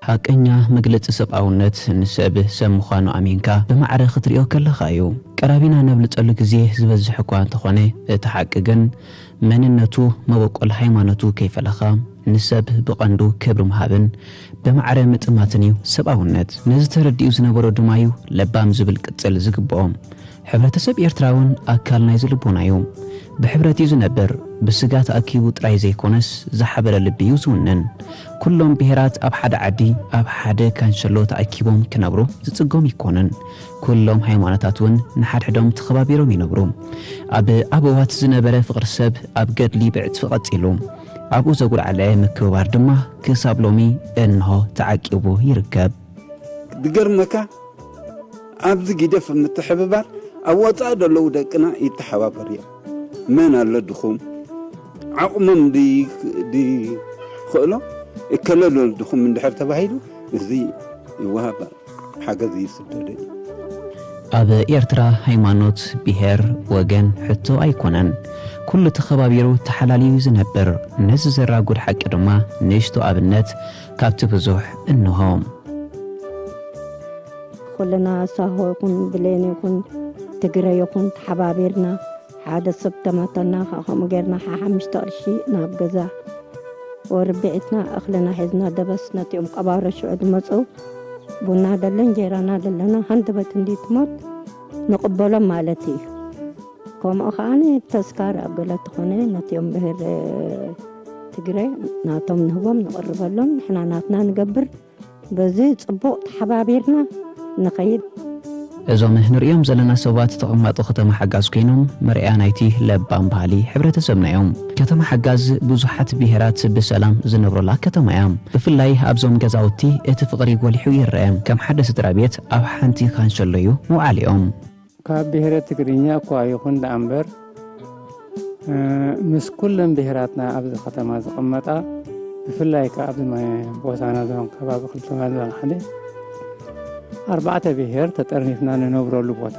ሓቀኛ መግለጺ ሰብኣውነት ንሰብ ሰብ ምዃኑ ኣሚንካ ብማዕረ ክትሪኦ ከለኻ እዩ። ቀራቢና ነብልጸሉ ግዜ ዝበዝሕ እኳ እንተኾነ፣ እቲ ሓቂ ግን መንነቱ፣ መበቆል ሃይማኖቱ ከይፈለኻ ንሰብ ብቐንዱ ክብሪ ምሃብን ብማዕረ ምጥማትን እዩ ሰብኣውነት። ነዚ ተረዲኡ ዝነበሮ ድማ እዩ ለባም ዝብል ቅጽል ዝግብኦ። ሕብረተሰብ ኤርትራ እውን ኣካል ናይዚ ልቦና እዩ። ብሕብረት እዩ ዝነብር። ብስጋ ተኣኪቡ ጥራይ ዘይኮነስ፣ ዝሓበረ ልቢ እዩ ዝውንን። ኩሎም ብሄራት ኣብ ሓደ ዓዲ፣ ኣብ ሓደ ካንሸሎ ተኣኪቦም ክነብሩ ዝጽጎም ኣይኮነን። ኩሎም ሃይማኖታት እውን ንሓድሕዶም ተኸባቢሮም ይነብሩ። ኣብ ኣበዋት ዝነበረ ፍቕሪ ሰብ ኣብ ገድሊ ብዕጽፊ ቀጺሉ። ኣብኡ ዘጉልዓለ ምክብባር ድማ ክሳብ ሎሚ እንሆ ተዓቂቡ ይርከብ። ዝገርመካ፣ ኣብዚ ግደፍ ምትሕብባር ኣብ ወጻኢ ዘለዉ ደቅና ይተሓባበር እዮም። መን ኣሎ ድኹም፣ ዓቕሞም ድይ-፣ ድይኽእሎ፣ እከለ ኣሎ ድኹም እንድሕር ተባሂሉ፣ እዚ ይወሃብ፣ ሓገዝ ይስደደ እዩ። ኣብ ኤርትራ ሃይማኖት፣ ብሄር፣ ወገን ሕቶ ኣይኮነን። ኩሉ ተኸባቢሩ ተሓላልዩ ዝነብር። ነዚ ዘራጉድ ሓቂ ድማ ንእሽቶ ኣብነት ካብቲ ብዙሕ እንሆ። ኩልና ሳሆ ይኹን ብሌን ይኹን ትግረ ይኹን ተሓባቢርና ሓደ ሰብ ተመተና፣ ከምኡ ጌርና ሓሓምሽተ ቅርሺ ናብ ገዛ ወርቢዒትና እኽልና ሒዝና ደበስ ነቲኦም ቀባሮ ሽዑ ዝመፁ ቡና ደለ እንጀራና ደለና ሃንደበት እንዲ ትሞት ንቕበሎም ማለት እዩ። ከምኡ ከዓኒ ተስካር ኣብ ገለ ተኾነ ነቲኦም ብሄር ትግረ ናቶም ንህቦም ንቕርበሎም፣ ንሕና ናትና ንገብር። በዚ ጽቡቕ ተሓባቢርና ንኸይድ። እዞም ንርእዮም ዘለና ሰባት ተቐማጦ ከተማ ሓጋዝ ኮይኖም መርኣያ ናይቲ ለባም ባህሊ ሕብረተሰብና እዮም። ከተማ ሓጋዝ ብዙሓት ብሄራት ብሰላም ዝነብሩላ ከተማ እያ። ብፍላይ ኣብዞም ገዛውቲ እቲ ፍቕሪ ጎሊሑ ይረአ። ከም ሓደ ስድራ ቤት ኣብ ሓንቲ ካንሸሎ እዩ ምውዓሊኦም። ካብ ብሄረ ትግርኛ እኳ ይኹን ደኣ እምበር፣ እ፣ ምስ ኩለን ብሄራትና ኣብዚ ከተማ ዝቕመጣ፣ ብፍላይ ከኣ ኣብዚ ማይ ቦሳና ዞን ከባቢ ክልተ ማል ዞን ሓደ፣ ኣርባዕተ ብሄር ተጠርኒፍና ንነብረሉ ቦታ።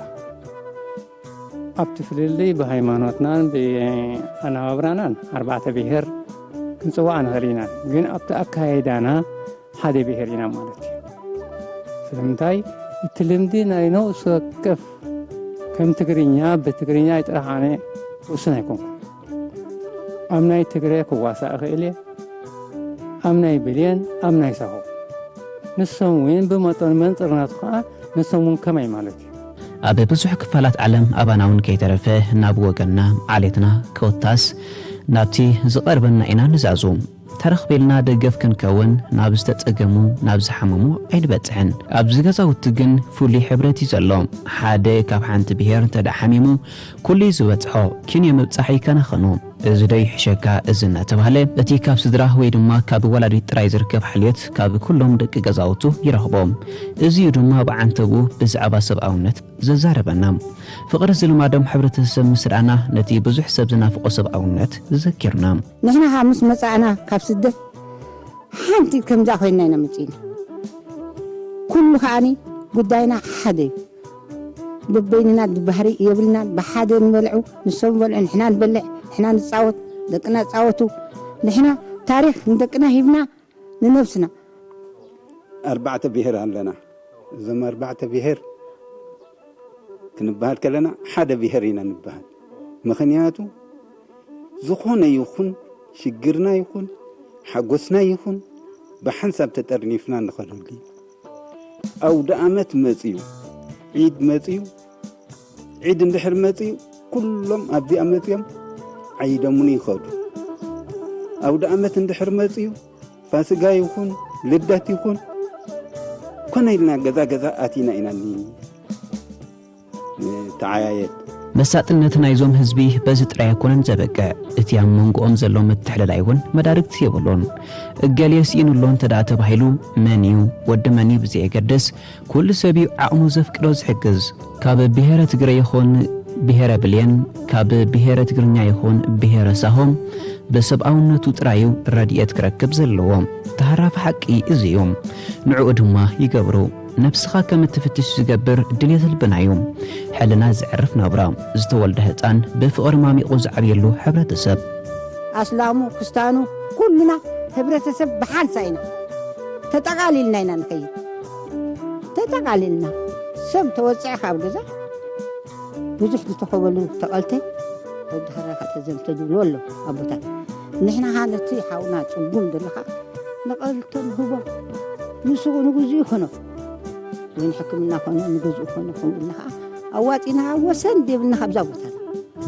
ኣብቲ ፍልልይ ብሃይማኖትናን ብኣነባብራናን ኣርባዕተ ብሄር ክንጽዋዕ ንኽእል ኢና። ግን ኣብቲ ኣካያይዳና ሓደ ብሄር ኢና ማለት እዩ። ስለምንታይ? እቲ ልምዲ ናይ ነፍሲ ወከፍ ከም ትግርኛ፣ ብትግርኛ ጥራሕ ኣነ ውሱን ኣይኮንኩን። ኣብ ናይ ትግረ ክዋሳእ እኽእል እየ፣ ኣብ ናይ ብሌን፣ ኣብ ናይ ሳሆ። ንሶም እውን ብመጠኑ መንጽርናቱ ከኣ ንሶም እውን ከማይ ማለት እዩ። ኣብ ብዙሕ ክፋላት ዓለም ኣባና እውን ከይተረፈ ናብ ወገንና፣ ዓሌትና፣ ኮታስ ናብቲ ዝቐርበና ኢና ንዛዙ። ተረኽቤልና ደገፍ ክንከውን፣ ናብ ዝተጸገሙ፣ ናብ ዝሓመሙ ኣይንበጽሕን። ኣብዚ ገዛውቲ ግን ፍሉይ ሕብረት እዩ ዘሎ። ሓደ ካብ ሓንቲ ብሄር እንተ ደኣ ሓሚሙ፣ ኩሉ እዩ ዝበጽሖ። ኪንዮ ምብጻሕ ይከናኸኖ። እዚ ዶ ይሕሸካ? እዚ እናተባህለ፣ እቲ ካብ ስድራ ወይ ድማ ካብ ወላዲት ጥራይ ዝርከብ ሓልዮት ካብ ኩሎም ደቂ ገዛውቱ ይረኽቦ። እዚ እዩ ድማ ብዓንተቡ ብዛዕባ ሰብኣውነት ዘዛረበና። ፍቕሪ ዝልማዶም ሕብረተሰብ ምስ ረኣና፣ ነቲ ብዙሕ ሰብ ዝናፍቖ ሰብኣውነት ዝዘኪርና። ንሕና ኸዓ ምስ መጻእና ካብ ስደት ሓንቲ ከምዛ ኮይንና ኢና መጺእና። ኩሉ ከዓኒ ጉዳይና ሓደ እዩ። በበይንና ባህሪ የብልናን። ብሓደ ንበልዑ፣ ንሶም ይበልዑ፣ ንሕና ንበልዕ፣ ንሕና ንጻወት፣ ደቅና ይጻወቱ። ንሕና ታሪኽ ንደቅና ሂብና ንነብስና። ኣርባዕተ ብሄር ኣለና። እዞም ኣርባዕተ ብሄር ክንበሃል ከለና ሓደ ብሄር ኢና ንበሃል። ምኽንያቱ ዝኾነ ይኹን ሽግርና ይኹን ሓጎስና ይኹን ብሓንሳብ ተጠርኒፍና ንኸደሉ። ኣውደ ኣመት መጽዩ፣ ዒድ መጽዩ፣ ዒድ እንድሕር መጽዩ ኩሎም ኣብዚኣ መጽዮም ዓይዶምኒ ይኸዱ። ኣውደ ኣመት እንድሕር መጽዩ ፋሲጋ ይኹን ልደት ይኹን ኮነ ኢልና ገዛ ገዛ ኣቲና ኢና ኒ-፣ ንተዓያየድ። መሳጥነት ናይዞም ህዝቢ በዚ ጥራይ ኣይኮነን ዘበቅዕ፣ እቲ ኣብ መንጎኦም ዘሎ ምትሕልላይ እውን መዳርግቲ የብሉን። እገሌ ስኢኑ ኣሎ እንተ ደኣ ተባሂሉ መን እዩ ወዲ መን እዩ ብዘየገድስ፣ ኩሉ ሰብ እዩ ዓቕሙ ዘፍቅዶ ዝሕግዝ። ካብ ብሄረ ትግረ ይኹን ብሄረ ብሌን፣ ካብ ብሄረ ትግርኛ ይኹን ብሄረ ሳሆ፣ ብሰብኣውነቱ ጥራይ እዩ ረድኤት ክረክብ ዘለዎ። ተሃራፊ ሓቂ እዚ እዩ። ንዕኡ ድማ ይገብሩ። ነብስኻ ከም እትፍትሽ ዝገብር ድልየት ልብና እዩ። ሕልና ዘዕርፍ ናብራ፣ ዝተወልደ ህጻን ብፍቕሪ ማሚቑ ዝዓብየሉ ሕብረተሰብ። ኣስላሙ፣ ክስታኑ፣ ኩልና ሕብረተሰብ ብሓንሳ ኢና። ተጠቓሊልና ኢና ንኸይድ። ተጠቓሊልና። ሰብ ተወፅዐ ካብ ገዛ ብዙሕ ዝተኸበሉ ተቐልተ ወዲ ሓራኻ ተዘምተ ዝብሉ ኣሎ ኣቦታት። ንሕና ኸዓ ነቲ ሓውና ፅጉም ዘሎ ኸዓ ንቐልተ ንህቦ። ንሱ ንግዙ ይኾኖ። ወይ ንሕክምና ኾነ ንገዝኡ ኾነ ከምኡ ኢልና ኸዓ ኣዋፂና ወሰን ደብልና ካብዛ ቦታ።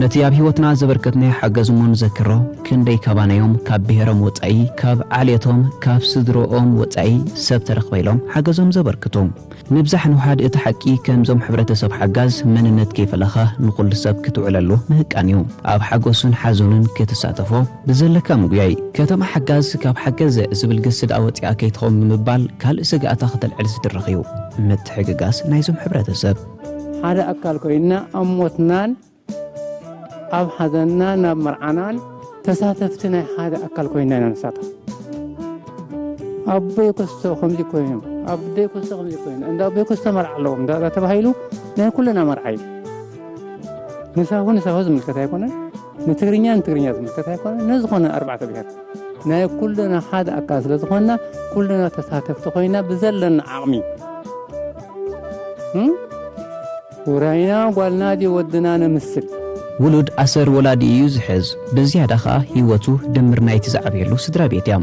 ነቲ ኣብ ህይወትና ዘበርከትናዮ ሓገዝ እሞ ንዘክሮ፣ ክንደይ ካባናዮም ካብ ብሄሮም ወጻኢ፣ ካብ ዓሌቶም፣ ካብ ስድርኦም ወጻኢ ሰብ ተረኽበ ኢሎም ሓገዞም ዘበርክቱ። ምብዛሕ ንውሓድ እቲ ሓቂ ከምዞም ሕብረተሰብ ሓጋዝ መንነት ከይፈለኻ ንኹሉ ሰብ ክትውዕለሉ ምህቃን እዩ። ኣብ ሓጎሱን ሓዘኑን ክትሳተፎ ብዘለካ ምጉያይ። ከተማ ሓጋዝ ካብ ሓገዘ ዝብል ግሲ ደኣ ወጺኣ ከይትኸውን ብምባል ካልእ ስግኣታ ከተልዕል ዝድረኽ እዩ። ምትሕግጋዝ ናይዞም ሕብረተሰብ። ሓደ ኣካል ኮይንና ኣብ ሞትናን ኣብ ሓዘንናን ኣብ መርዓናን ተሳተፍቲ ናይ ሓደ ኣካል ኮይንና ኢና ንሳተፍ። ኣቦይ ኮስቶ ከምዚ ኮይኑ፣ ኣቦይ ኮስቶ ከምዚ ኮይኑ፣ እንዳ ኣቦይ ኮስቶ መርዓ ኣለዎም እንዳ ተባሂሉ ናይ ኩልና መርዓ እዩ። ንሳሁ ንሳሁ ዝምልከት ኣይኮነን፣ ንትግርኛ ንትግርኛ ዝምልከት ኣይኮነን፣ ንዝኾነ ኣርባዕተ ብሄር ናይ ኩልና ሓደ ኣካል ስለ ዝኾንና ኩልና ተሳተፍቲ ኮይና ብዘለና ዓቕሚ እም? ውራይና ጓልና ድዩ ወድና ነምስል። ውሉድ ኣሰር ወላዲ እዩ ዝሕዝ። ብዝያዳ ኸኣ ህይወቱ ድምር ናይቲ ዝዓብየሉ ስድራ ቤት እያ።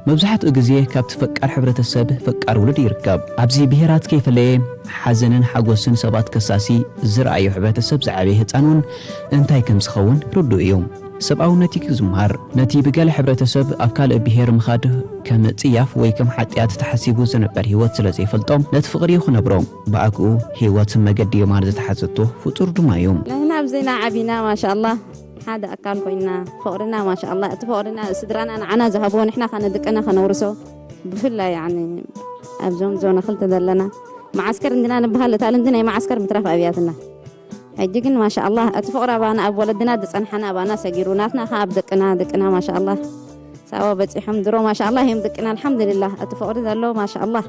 መብዛሕትኡ ግዜ ካብቲ ፈቃር ሕብረተሰብ ፈቃር ውሉድ ይርከብ። ኣብዚ ብሄራት ከይፈለየ ሓዘንን ሓጎስን ሰባት ከሳሲ ዝረኣዮ ሕብረተሰብ ዝዓበየ ህፃን እውን እንታይ ከም ዝኸውን ርዱእ እዩ። ሰብኣውነት እዩ ዝምሃር። ነቲ ብገለ ሕብረተሰብ ኣብ ካልእ ብሄር ምኻድ ከም ጽያፍ ወይ ከም ሓጢኣት ተሓሲቡ ዝነበር ህይወት ስለ ዘይፈልጦ፣ ነቲ ፍቕሪ እዩ ክነብሮ። ብኣግኡ ህይወት መገዲ የማን ዝተሓዘቶ ፍጡር ድማ እዩ። ንሕና ኣብዚ ኢና ዓቢና፣ ማሻኣላህ። ሓደ ኣካል ኮይንና፣ ፍቕርና፣ ማሻኣላህ፣ እቲ ፍቕርና ስድራና ንዓና ዝሃብዎ፣ ንሕና ከ ንደቅና ከነውርሶ፣ ብፍላይ፣ ያኒ፣ ኣብዞም ዞን ክልተ ዘለና፣ መዓስከር እንድና ንበሃል፣ እታ ልምዲ ናይ መዓስከር ምትራፍ ኣብያትና። ሕጂ ግን፣ ማሻኣላህ፣ እቲ ፍቕሪ ኣባና፣ ኣብ ወለድና ዝጸንሓና ኣባና ሰጊሩ፣ ናትና ከኣ ኣብ ደቅና፣ ደቅና፣ ማሻኣላህ፣ ሳዋ በጺሖም፣ ድሮ፣ ማሻኣላህ፣ እዮም ደቅና፣ ኣልሓምዱሊላህ፣ እቲ ፍቕሪ ዘሎ፣ ማሻኣላህ።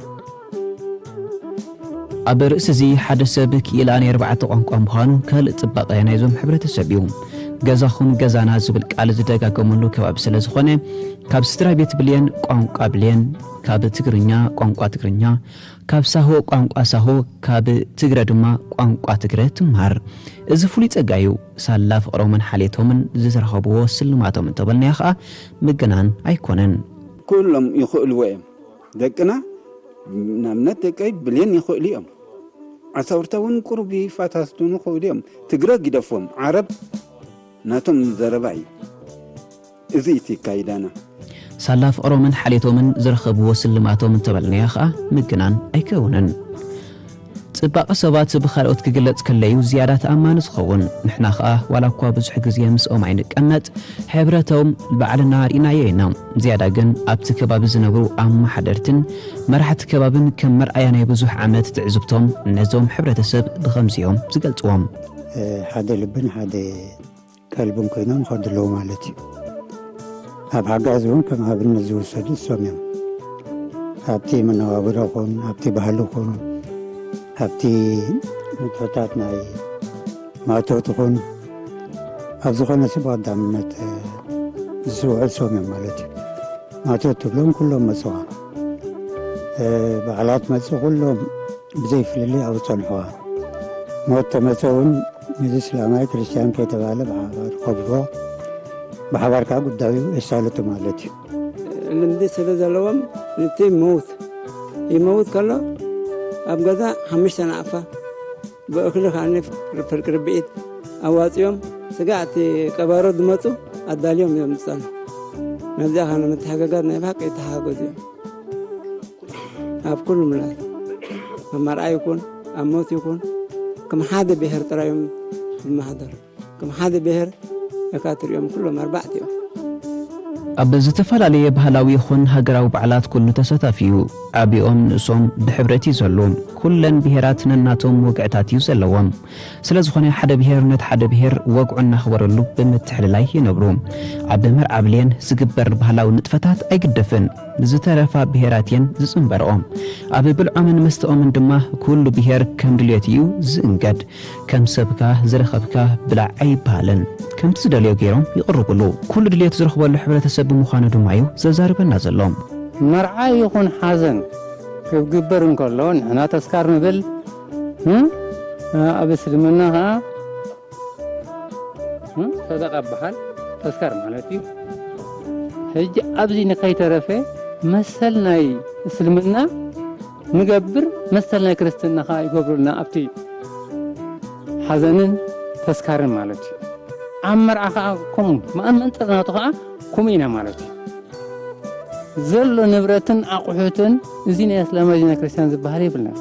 ኣብ ርእሲ እዚ፣ ሓደ ሰብ ክኢላ ናይ ኣርባዕተ ቋንቋ ምዃኑ ካልእ ጽባቐ ናይዞም ሕብረተሰብ እዩ። ገዛኹም ገዛና ዝብል ቃል ዝደጋገመሉ ከባቢ ስለ ዝኾነ፣ ካብ ስድራ ቤት ብሌን ቋንቋ ብሌን፣ ካብ ትግርኛ ቋንቋ ትግርኛ፣ ካብ ሳሆ ቋንቋ ሳሆ፣ ካብ ትግረ ድማ ቋንቋ ትግረ ትምሃር። እዚ ፍሉይ ጸጋ እዩ። ሳላ ፍቕሮምን ሓልየቶምን ዝተረኸብዎ ስልማቶም እንተበልናዮ ኸኣ ምግናን ኣይኮነን። ኩሎም ይኽእልዎ እዮም። ደቅና፣ ንኣብነት ደቀይ ብሌን ይኽእሉ እዮም። ዓሳውርታ እውን ቁሩብ ይፈታትኑ ይኽእሉ እዮም። ትግረ ግደፎም፣ ዓረብ ናቶም ዘረባ እዩ። እዚ እቲ ኣካይዳና። ሳላ ፍቕሮምን ሓልየቶምን ዝረኸብዎ ስልማቶም እንተበልናዮ ኸኣ ምግናን ኣይከውንን። ጽባቐ ሰባት ብኻልኦት ክግለጽ ከለዩ ዝያዳ ተኣማኒ ዝኸውን። ንሕና ኸኣ ዋላ እኳ ብዙሕ ግዜ ምስኦም ኣይንቀመጥ፣ ሕብረቶም ባዕልና ርኢናዮ ኢና። ዝያዳ ግን ኣብቲ ከባቢ ዝነብሩ ኣመሓደርትን መራሕቲ ከባብን ከም መርኣያ ናይ ብዙሕ ዓመት ትዕዝብቶም ነዞም ሕብረተሰብ ብኸምዚ እዮም ዝገልጽዎም። እ፣ ሓደ ልብን ሓደ ከልብን ኮይኖም ይኸዱ ኣለዉ ማለት እዩ። ኣብ ሓጋዚ እውን ከም ኣብነት ዝውሰዱ እሶም እዮም። ኣብቲ መነባብሮ ኹን፣ ኣብቲ ባህሊ ኹን፣ ኣብቲ ንጥፈታት ናይ ማእቶት ኹን፣ ኣብ ዝኾነ ሰብ ቀዳምነት፣ እ፣ ዝስውዑ እሶም እዮም ማለት እዩ። ማእቶት ትብሎም ኩሎም መጽዋ፣ እ፣ በዓላት መጽኡ ኩሎም ብዘይ ፍልልይ ኣብኡ ጸንሕዋ። ሞት ተመጸ እውን ነዚ እስላማይ ክርስቲያን ከይተባህለ ብሓባር ከብሮ፣ ብሓባር ከኣ ጉዳዩ የሳልጡ ማለት እዩ። ልምዲ ስለ ዘለዎም፣ ነቲ መውት ይመውት ከሎ፣ ኣብ ገዛ ሓሙሽተ ናቕፋ፣ ብእኽሊ ከኣ ፍርቂ ርብዒት ኣዋጺኦም፣ ስጋ እቲ ቀበሮ ዝመጹ ኣዳልዮም እዮም ዝጸንሑ። ነዚኣ ከኣ ንምትሕግጋዝ ናይ ብሓቂ ይተሓጋገዙ እዮም። ኣብ ኩሉ ምላት፣ ኣብ መርዓ ይኹን፣ ኣብ ሞት ይኹን፣ ከም ሓደ ብሄር ጥራይ እዮም ዝመሓደሩ። ከም ሓደ ብሄር እካ ትሪኦም ኩሎም ኣርባዕቲኦም። ኣብ ዝተፈላለየ ባህላዊ ይኹን ሃገራዊ በዓላት ኩሉ ተሳታፊ እዩ። ዓቢኦም ንእሶም ብሕብረት እዩ ዘሎ። ኩለን ብሄራት ነናቶም ወግዕታት እዩ ዘለዎም። ስለ ዝኾነ ሓደ ብሄር ነቲ ሓደ ብሄር ወግዑ እናኽበረሉ ብምትሕልላይ ይነብሩ። ኣብ መርዓ ብሌን ዝግበር ባህላዊ ንጥፈታት ኣይግደፍን። ዝተረፋ ብሄራት እየን ዝጽንበርኦ። ኣብ ብልዖምን መስተኦምን ድማ ኩሉ ብሄር ከም ድልየቱ እዩ ዝእንገድ። ከም ሰብካ ዝረኸብካ ብላዕ ኣይበሃልን። ከምቲ ዝደልዮ ገይሮም ይቕርብሉ። ኩሉ ድልየቱ ዝረኽበሉ ሕብረተሰብ ብምዃኑ ድማ እዩ ዘዛርበና ዘሎ። መርዓ ይኹን ሓዘን ክግበር እንከሎ ንሕና ተስካር ንብል። እ? ኣብ እስልምና ኸዓ እ? ሰደቃ በሃል ተስካር ማለት እዩ። ሕጂ ኣብዚ ንኸይተረፈ መሰል ናይ እስልምና ንገብር፣ መሰል ናይ ክርስትና ኸዓ ይገብሩልና ኣብቲ ሓዘንን ተስካርን ማለት እዩ። ኣብ መርዓ ኸዓ ከምኡ፣ መኣን መንጽር ናቱ ኸዓ ከምኡ ኢና ማለት እዩ። ዘሎ ንብረትን ኣቑሑትን እዚ ናይ እስላም፣ እዚ ናይ ክርስቲያን ዝበሃል የብልናን።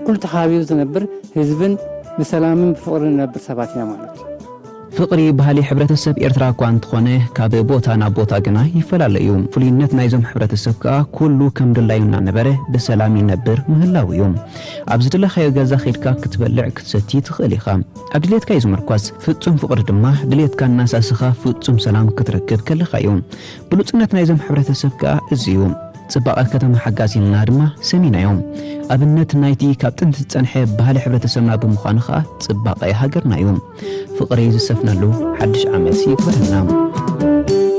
ኩሉ ተሓቢሩ ዝነብር ህዝብን ብሰላምን ብፍቕርን ንነብር ሰባት ኢና ማለት እዩ። ፍቕሪ ባህሊ ሕብረተሰብ ኤርትራ እኳ እንተኾነ፣ ካብ ቦታ ናብ ቦታ ግና ይፈላለ እዩ። ፍሉይነት ናይዞም ሕብረተሰብ ከኣ ኩሉ ከም ድላዩ እናነበረ ብሰላም ይነብር ምህላው እዩ። ኣብ ዝደለኻዮ ገዛ ኸይድካ ክትበልዕ ክትሰቲ ትኽእል ኢኻ። ኣብ ድሌትካ እዩ ዝምርኳስ። ፍጹም ፍቕሪ ድማ ድሌትካ እናሳስኻ ፍጹም ሰላም ክትረክብ ከለኻ እዩ። ብሉጽነት ናይዞም ሕብረተሰብ ከኣ እዚ እዩ። ጽባቐ ከተማ ሓጋዚንና ድማ ሰሚናዮም። ኣብነት ናይቲ ካብ ጥንቲ ዝጸንሐ ባህሊ ሕብረተሰብና ብምዃኑ ኸኣ ጽባቐ ሃገርና እዩ። ፍቕሪ ዝሰፍነሉ ሓድሽ ዓመት ይግበረልና።